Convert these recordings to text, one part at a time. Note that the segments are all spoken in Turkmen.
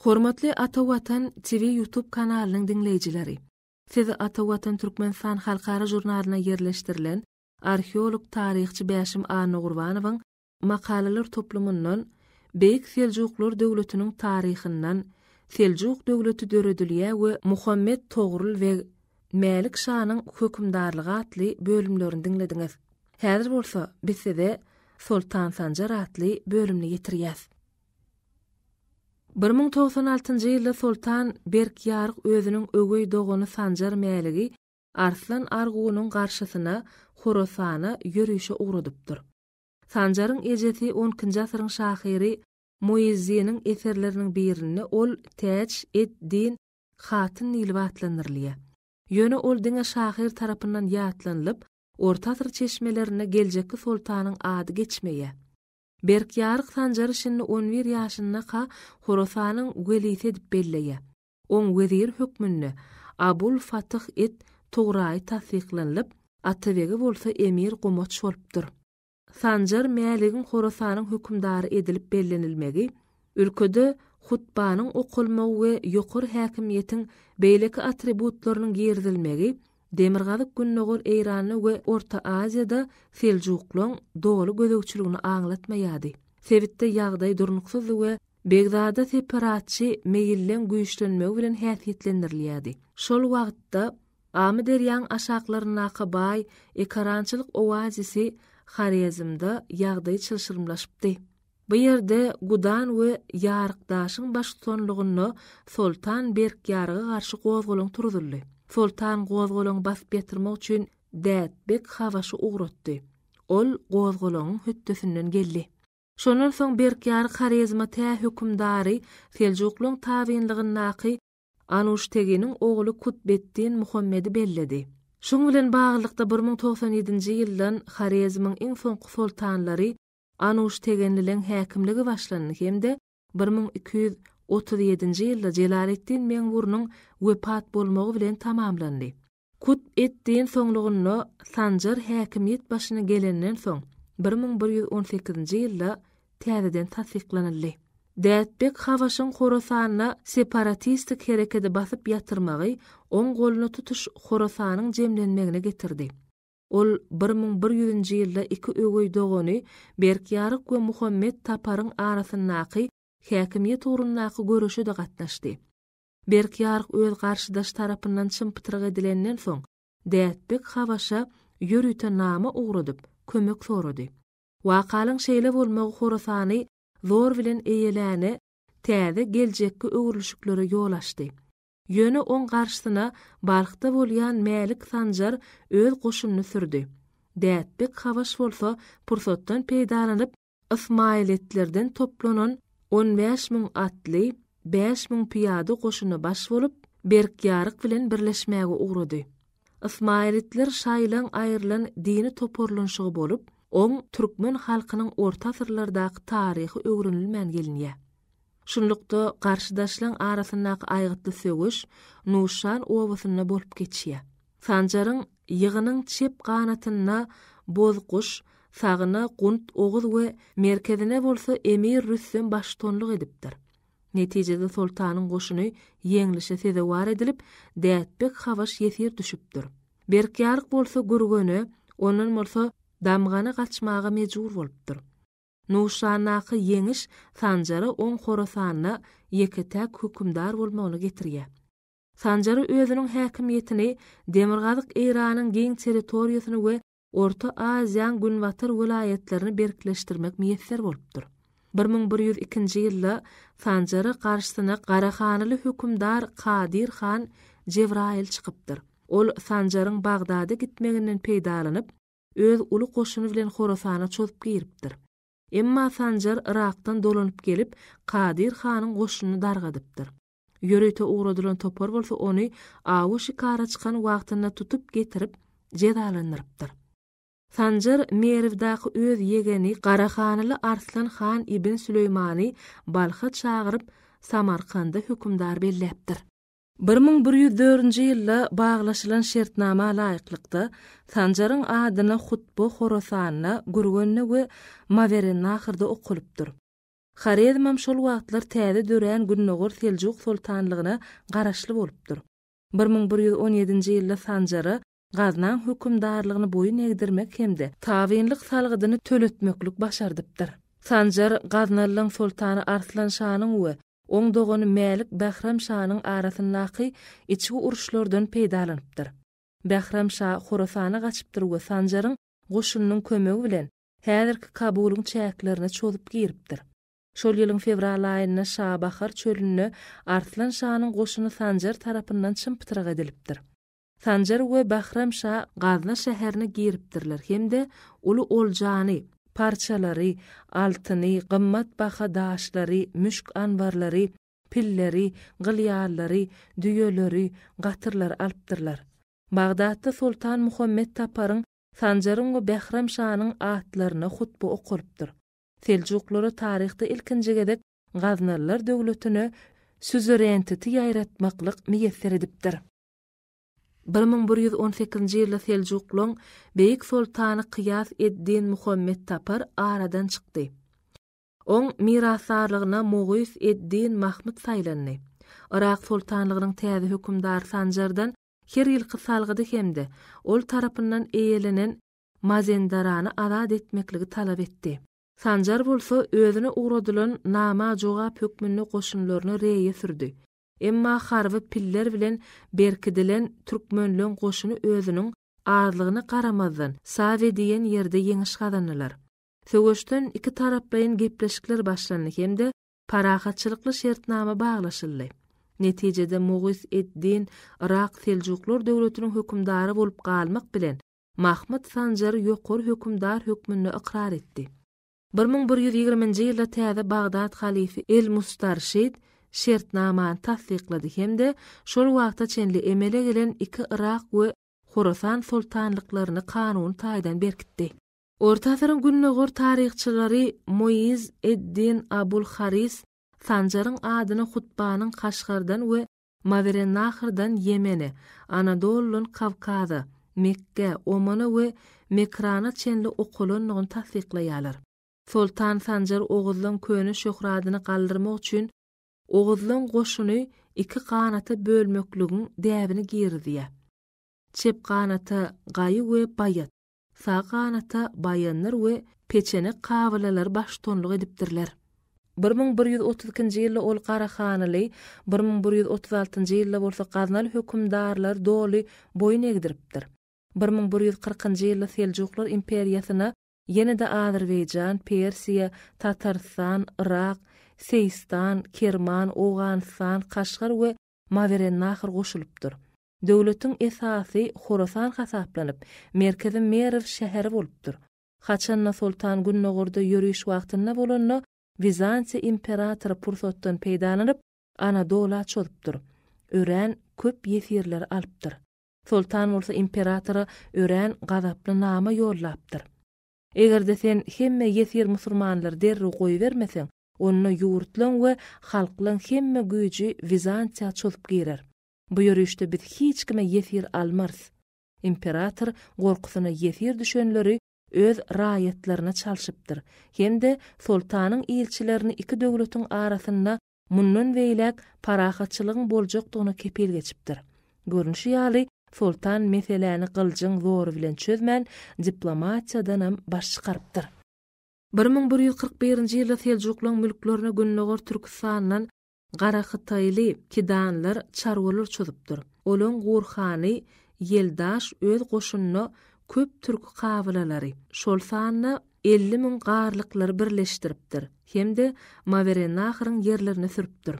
Hormatly Ata Watan TV YouTube kanalynyň diňleýjileri! Siz Ata Watan Türkmenistan halkara žurnalyna ýerleşdirilen arheolog taryhçy Bäşim Annagurbanowyň makalalar toplumyndan Beýik Seljuklar döwletiniň taryhyndan Seljuk döwleti döredilýär we Muhammet Togrul beg Mälik şanyň hökümdarlygy atly bölümlerini diňlediňiz. Häzir bolsa biz size Soltan Sanjar atly bölümini ýetirýäs. 1096-njy ýylda Soltan Berkýaryk özüniň öweý dogany Sanjar Mäligi Arslan Argunyň garşysyna Horasana ýörişe ugradypdyr. Sanjaryň ejesi on ikinji asyryň şahyry Muizziniň eserleriniň birinde ol Täç ed-Din hatyn diýlip atlandyrylýar. Ýöne ol diňe şahyr tarapyndan ýatlanylyp, orta asyr çeşmelerinde geljekki soltanyň ady geçmeýär. Berkýaryk Sanjary şindi on bir ýaşyndaka Horasanyň welisi edip belleýär. Oň weziri hökmünde Abul Fatyh et Tugraýy tassyklanylyp, atabegi bolsa emir Gomaç bolupdyr. Sanjar Mäligiň Horasanyň hökümdary edilip bellenilmegi, ülkede hutbanyň okalmagy we ýokary häkimiýetiň beýleki atributlarynyň girizilmegi Demirgazyk-Gündogar Eýranda we Orta Aziýada seljuklaň doly gözegçiligini aňlatmaýardy. Sebitde ýagdaý durnuksyzdy we begzada separatçy meýilleň güýçlenmegi bilen häsiýetlendirilýärdi. Şol wagtda Amyderýaň aşaklaryndaky baý ekarançylyk oazisi Horezmde ýagdaý çylşyrymlaşypdy. Bu ýerde Gudan we Ýarykdaşyň baştutanlygynda Soltan Berkýaryga garşy gozgalaň turuzyldy. Soltan gozgalaňy basyp ýatyrmak üçin Dätbek Habaşy ugratdy. Ol gozgalaňyň hötdesinden geldi. Şondan soň Berkýaryk Horezme tä hökümdary Seljuklyň tabynlygyndaky Anuşteginiň ogly Kutbeddin Muhammedi belledi. Şuň bilen baglylykda 1097-nji ýyldan Horezmiň iň soňky soltanlary Anuştegenlileň häkimligi başlandy hem-de 1237-nji ýylda Jelaleddin Meňburnyň wepat bolmagy bilen tamamlandy. Kutb et-Din soňlugynda Sanjar häkimiýet başyna gelenden soň, 1118-nji ýylda täzeden tassyklanyldy. Dätbek Habaşyň Horasanda separatistik herekedi basyp ýatyrmagy oň goluna tutuş Horasanyň jemlenmegine getirdi. Ol 1100-nji ýylda iki öweý dogany Berkýaryk we Muhammet Taparyň arasyndaky häkimiýet ugrundaky göreşe-de gatnaşdy. Berkýaryk öz garşydaş tarapyndan çym-pytryk edilenden soň, Dätbek Habaşa ýörite nama ugradyp, kömek sorady. Wakalaň şeýle bolmagy Horasany zor bilen eýeläne täze geljekki öwrülişiklere ýol açdy. Ýöne oň garşysyna Balhda bolýan Mälik Sanjar öz goşunyny sürdi. Dätbek Habaş bolsa pursatdan peýdalanyp, ysmaýyletlerden toplanan 15 müň atly, 5000 pyýada goşuna baş bolup, Berkýaryk bilen birleşmäge ugrady. Ysmaýylitler şaýylaň aýrylan dini toparlanyşygy bolup, oň türkmen halkynyň orta asyrlardaky taryhy öwrenilmän gelinýär. Şunlukda, garşydaşlaň arasyndaky aýgytly söweş Nuşan obasynda bolup geçýär. Sanjaryň ýygynyň çep ganatynda Bozguş, sagyna Gunt Oguz we merkezine bolsa emir Rüstem baştutanlyk edipdir. Netijede soltanyň goşuny ýeňlişe sezewar edilip, Dätbek Habaş ýesir düşüpdir. Berkýaryk bolsa Gürgene, ondan bolsa Damgana gaçmaga mejbur bolupdyr. Nuşandaky ýeňiş Sanjara oň Horasanda ýeke-täk hökümdar bolmagyna getirýär. Sanjara özüniň häkimiýetini Demirgazyk Eýranyň giň territoriýasyny we Orta Aziýaň günbatar welaýatlaryny berkleşdirmek miýesser bolupdyr. 1102-nji ýylda Sanjara garşysyna Garahanyly hökümdar Kadyr han Jebraýyl çykypdyr. Ol Sanjaryň Bagdada gitmeginden peýdalanyp, öz uly goşuny bilen Horasana çozup giripdir. Emma Sanjar Yrakdan dolanyp gelip, Kadyr hanyň goşunyny dargadypdyr. Ýörite ugradylan topar bolsa ony awa-şikara çykan wagtynda tutup getirip, jezalandyrypdyr. Sanjar Merwdaky öz ýegeni Garahanyly Arslan han ibn Süleýmany Balha çagyryp, Samarkanda hökümdar belläpdir. 1104-nji ýylda baglaşylan şertnama laýyklykda, Sanjaryň adyna hutba Horasanda, Gürgende we Mawerennahrda okalypdyr. Horezmem şol wagtlar täze dörän Gündogar Seljuk soltanlygyna garaşly bolupdyr. 1117-nji ýylda Sanjara Gaznaň hökümdarlygyny boýun egdirmek hem-de tabynlyk salgydyny töletmeklik başardypdyr. Sanjar Gaznalylaň soltany Arslan şanyň we oň dogany Mälik Bähram şanyň arasyndaky içgi uruşlardan peýdalanypdyr. Bähram şa Horasana gaçypdyr we Sanjaryň goşunynyň kömegi bilen häzirki Kabulyň çäklerine çozup giripdir. Şol ýylyň fewral aýynda Şabahar çölünde Arslan şanyň goşuny Sanjar tarapyndan çym-pytrak edilipdir. Sanjar we Bahram şa Gazna şäherine giripdirler hem-de uly oljany, parçalary, altyny, gymmat baha daşlary, müşk-anbarlary, pilleri, gylýallary, düýeleri, gatyrlary alypdyrlar. Bagdatda soltan Muhammet Taparyň Sanjaryň we Bähram şanyň atlaryna hutba okalypdyr. Seljuklara taryhda ilkinji gezek Gaznalylar döwletine sýuzerenteti ýaýratmaklyk miýesser edipdir. 1118-nji ýylda seljuklaň beýik soltany Kyýas ed-Din Muhammet Tapar aradan çykdy. Oň mirasdarlygyna Mogys ed-Din Mahmyt saýlandy. Yrak soltanlygynyň täze hökümdary Sanjardan her ýylky salgydy hem-de ol tarapyndan eýelenen Mazendarany azat etmekligi talap etdi. Sanjar bolsa özüne ugradylan nama jogap hökmünde goşunlaryny Reýe sürdi. Emma harby piller bilen berkidilen türkmenleň goşuny özüniň azlygyna garamazdan, Sawe diýen ýerde ýeňiş gazandylar. Söweşden ikitaraplaýyn gepleşikler başlandy hem-de parahatçylykly şertnama baglaşyldy. Netijede Mogys ed-Din Yrak Seljuklar döwletiniň hökümdary bolup galmak bilen, Mahmyt Sanjary ýokary hökümdar hökmünde ykrar etdi. 1120-nji ýylda täze Bagdat halyfy El-Mustarşid şertnamany tassyklady hem-de şol wagta çenli emele gelen iki Yrak we Horasan soltanlyklaryny kanuny taýdan berkitdi. Orta asyryň gündogar taryhçylary Moiz ed-Din Abul Haris Sanjaryň adyny hutbanyň Kaşgardan we Mawerennahrdan Ýemene, Anadoludan Kawkaza, Mekgä, Omana we Mekrana çenli okalandygyny tassyklaýarlar. Soltan Sanjar oguzlaň köne şöhradyny galdyrmak üçin oguzlaň goşuny iki ganata bölmekligiň däbini girizýär. Çep ganata Gaýy we Baýat, Sag ganata baýandyr we peçenek kabylalary baştutanlyk edipdirler. 1132-nji ýylda ol Garahanyly, 1136-njy ýylda bolsa Gaznaly hökümdarlary doly boýun egdiripdir. 1140-njy ýylda Seljuklar imperiýasyna ýene-de Azerbaýjan, Persiýa, Tatarystan, Yrak, Seýistan, Kerman, Owganystan, Kaşgar we Mawerennahr goşulypdyr. Döwletiň esasy Horasan hasaplanyp, merkezi Merw şäheri bolupdyr. Haçan-da soltan gündogarda ýöriş wagtynda bolanda, Wizantiýa imperatory pursatdan peýdalanyp, Anadola çozupdyr. Örän köp ýesirleri alypdyr. Soltan bolsa imperatora örän gazaply nama ýollapdyr. Eger-de sen hemme ýesir musurmanlary derrew goýbermeseň, onda ýurtlaň we halklaň hemme güýji Wizantiýa çozup girer. Bu ýörişde biz hiç kime ýesir almarys. Imperator gorkusyna ýesir düşenleri öz raýatlaryna çalşypdyr hem-de soltanyň ilçilerini iki döwletiň arasynda mundan beýläk parahatçylygyň boljakdygyna kepil geçipdir. Görnüşi ýaly, soltan meseläni gylyjyň zory bilen çözmän, diplomatiýadanam baş çykarypdyr. 1141-nji ýylda seljuklaryň mülklerine Gündogar Türküstandan Garahytaýly kidanlar çarwalar çozupdyr. Olaň gurhany Ýeldaş öz goşunyna köp türki kabylalary, şol sanda 50 müň garlyklary birleşdiripdir hem-de Mawerenahryň ýerlerine sürüpdir.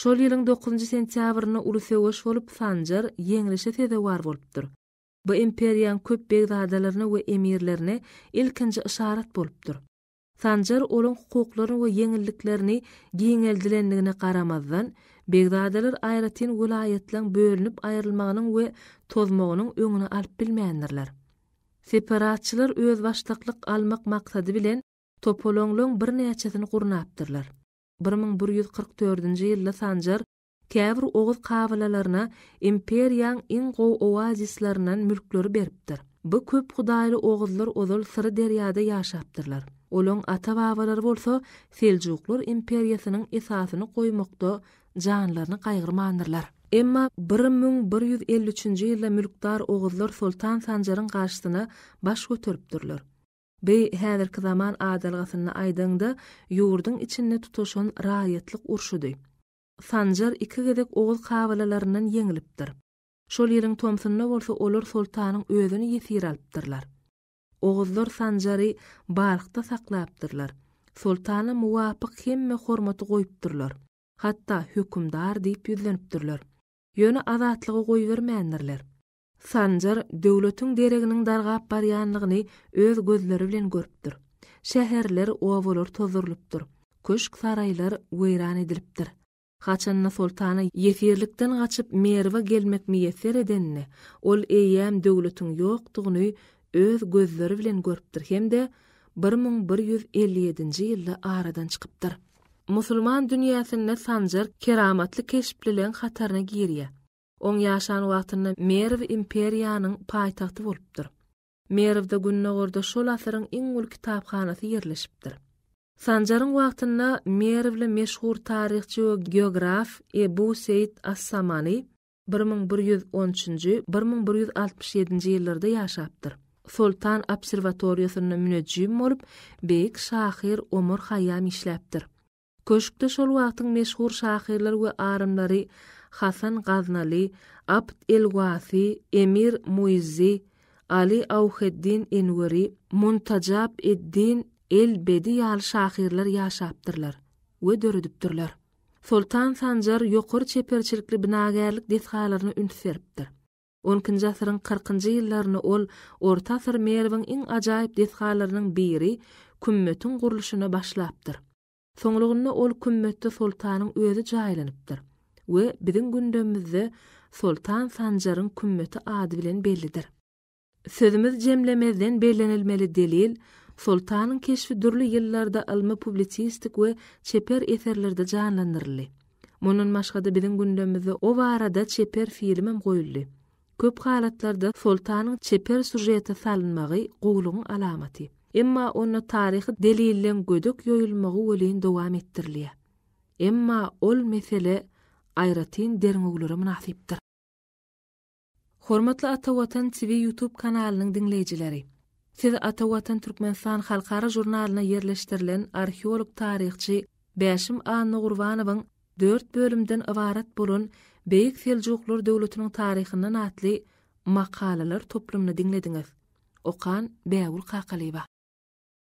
Şol ýylyň dokuzynjy sentýabrynda uly söweş bolup, Sanjar ýeňlişe sezewar bolupdyr. Bu imperiýaň köp begzadalaryna we emirlerine ilkinji yşarat bolupdyr. Sanjar olaň hukuklaryny we ýeňilliklerini giňeldilendigine garamazdan, begzadalar aýratyn welaýatlaň bölünip aýrylmagynyň we tozmagynyň öňüni alyp bilmändirler. Separatçylar özbaşdaklyk almak maksady bilen topalaňlaň birnäçesini gurnapdyrlar. 1144-nji ýylda Sanjar käbir oguz kabylalaryna imperiýaň iň gowy oazislerinden mülkleri beripdir. Bu köp hudaýly oguzlar ozal Syry derýada ýaşapdyrlar. Olaň ata-babalary bolsa Seljuklar imperiýasynyň esasyny goýmakda janlaryny gaýgyrmandyrlar. Emma 1153-nji ýylda mülkdar oguzlar Soltan Sanjaryň garşysyna baş göteripdirler. Bi häzirki zaman adalgasynda aýdaňda ýurduň içinde tutaşan raýatlyk urşudy. Sanjar iki gezek oguz kabylalaryndan ýeňilipdir. Şol ýylyň tomsunda bolsa olar soltanyň özüni ýesir alypdyrlar. Oguzlar Sanjary Balhda saklapdyrlar. Soltana muwapyk hemme hormaty goýupdyrlar. Hatda hökümdar diýip ýüzlenipdirler. Ýöne azatlyga goýbermändirler. Sanjar döwletiň dereginiň dargap barýanlygyny öz gözleri bilen görüpdir. Şäherler, obalar tozdurylypdyr. Köşk-saraýlar weýran edilipdir. Haçanda soltana ýesirlikden gaçyp Merwe gelmek miýesser edeninde, ol eýýäm döwletiň ýokdugyny öz gözleri bilen görüpdir hem-de 1157-nji ýylda aradan çykypdyr. Musulman dünýäsinde Sanjar keramatly keşplileň hataryna girýär. Oň ýaşan wagtynda Merw imperiýanyň paýtagty bolupdyr. Merwde gündogarda şol asyryň iň uly kitaphanasy ýerleşipdir. Sanjaryň wagtynda merwli meşhur taryhçy we geograf Ebu Seýit as-Samany 1113-nji, 1167-nji ýyllarda ýaşapdyr. Soltan obserwatoriýasynda münejjim bolup, beýik şahyr Omar Haýýam işläpdir. Köşkde şol wagtyň meşhur şahyrlary we alymlary Hasan Gaznaly, Abd el-Wasy, Emir Muizzi, Ali Auheddin Enweri, Muntajap ed-Din el-Bedi ýaly şahyrlar ýaşapdyrlar we döredipdirler. Soltan Sanjar ýokary çeperçilikli binagärlik desgalaryna üns beripdir. On ikinji asyryň kyrkynjy ýyllarynda ol orta asyr Merwiň iň ajaýyp desgalarynyň biri kümmetiň gurluşyna başlapdyr. Soňlugynda ol kümmetde soltanyň özi jaýlanypdyr we biziň gündemimizde Soltan Sanjaryň kümmeti ady bilen bellidir. Sözümizi jemlemezden bellenilmeli delil, Soltanyň keşbi dürli ýyllarda ylmy-publisistik we çeper eserlerde janlandyryldy. Mundan başga-da biziň gündemimizde o barada çeper filmem goýuldy. Köp halatlarda Soltanyň çeper sýužete salynmagy gowulygyň alamaty. Emma onda taryhy delilleň gödek ýoýulmagy welin dowam etdirilýär. Emma ol mesele aýratyn derňewlere mynasypdyr. Hormatly Ata Watan TV YouTube kanalynyň diňleýjileri! Siz Ata Watan Türkmenistan halkara žurnalyna ýerleşdirilen arheolog taryhçy Bäşim Annagurbanowyň dört bölümden ybarat bolan Beýik Seljuklar döwletiniň taryhyndan atly makalalar toplumyny diňlediňiz. Okan Bägül Kakalyýewa.